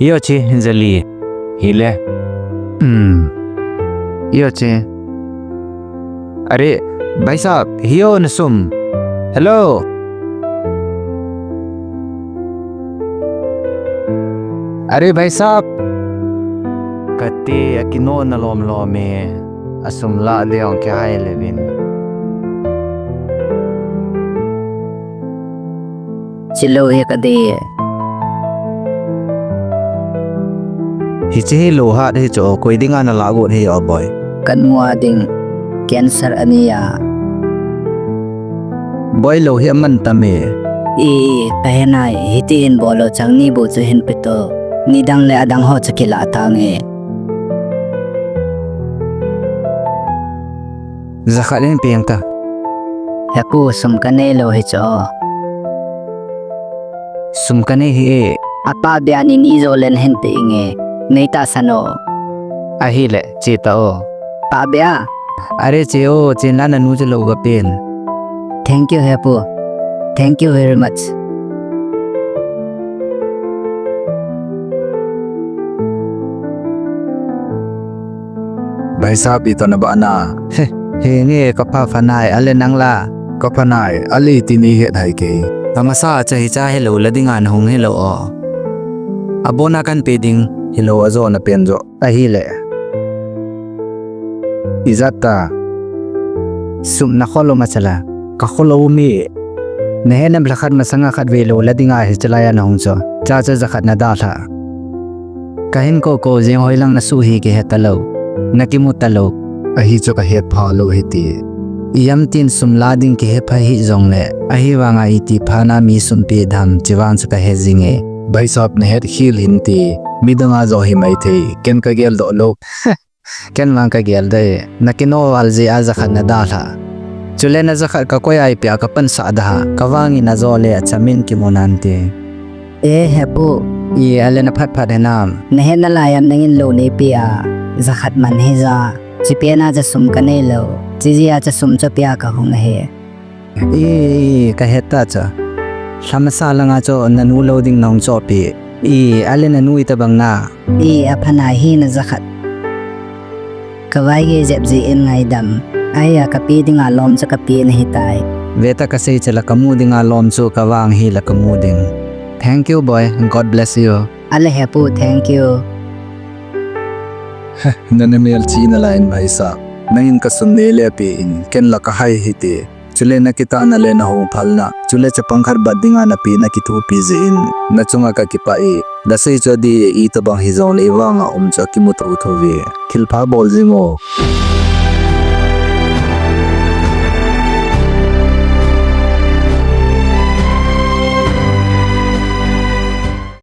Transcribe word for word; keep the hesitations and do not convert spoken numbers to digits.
Yo chi, jali. Hile. Hmm. Yo chi. Are, bhai sahab, hiyo na sum. Hello. Are, bhai sahab. Kati, akino na lom lom e. Asum la leong ke hai levin. Chilou hi ka dei. Hiche hi lou hat hi chu, koi dinga na la got hi o boy. Kan mua ding cancer ani a. Boy lou hi aman tam e. I, i, ka he nai, hiti hin bol lou chang ni bu chu hin pe to. Nidang le adang ho chu kila tang e. Jakhat in peng ta. He pu, sum ka nei lou hi chu. Sum ka nei hi e. Apa bia ni ni jo len hen te inge. Nei ta sano. Ahile, che ta o. Pa bia. Are che o, che na na nu che lou ga pen. Thank you, he pu. Thank you very much. Bhai sahab, ito na ba na? He, he nge ka pha pha nai, ale nang la. Ka pha nai, ale iti ni het hai ke. Ka masa cha hi cha helou la dinga na hung helou o. Abona kan pe ding. Helou ajo na pen jo. Ahile. Ijat ta. Sum na kholo ma chala. Ka kholo mi. Na he nam la khat masanga khat ve lou la dinga hi chala ya na hung cho. Cha cha jakhat na da tha. Ka hin ko ko jeng hoi lang na su hi ke he ta lou. Na kimu ta lou. Ahi chu ka het pha lou hi ti. Ijam tin sum la ding ki he pha hi jong le. Ahi vanga iti pha na mi sum pi dam chi vang chu ka he jing e. Bhai sahab na het khil hin ti. Midang a jo hi mai thei. Ken ka gel doh lou. Ken vang ka gel dei. Na kino val ji a jakhat na da tha. Chule na jakhat ka koi ai pia ka pan sa da ha. Ka vang in a jo le a chamin kimu nan ti. E, he pu. I, ale na phat phat he nam. Na he na lai am nangin lou nei pia. Jakhat man he ja. Chi pia na cha sum ka nei lou. Chi ji a cha sum cho pia ka hung he. I, i, ka het ta cha. Lhamasa langa cho na nu lou ding na hung cho pi. I, ale na nu ita bang na. I, apha nai hi na jakhat. Ka vai ge jep ji in ngaidam. Ai a ka pi dinga lom cha ka pi na hi tai. Ve ta ka sei chala ka mu dinga lom chu ka vang hi la ka mu ding. Thank you, boy. God bless you. Ale he pu, thank you. He, na na mel chi na la in bhai sahab. Nangin ka sum nei le pi in, ken la ka hai hi ti. Chule na kitahna le na hung phalna. Chule chapang khat bat dinga na pi na kithopi jeh in. Na chunga ka kipah e. Da sei chu di e, ito bang hi jong le i vanga um chu kimu thotho ve. Thil pha bol jing o.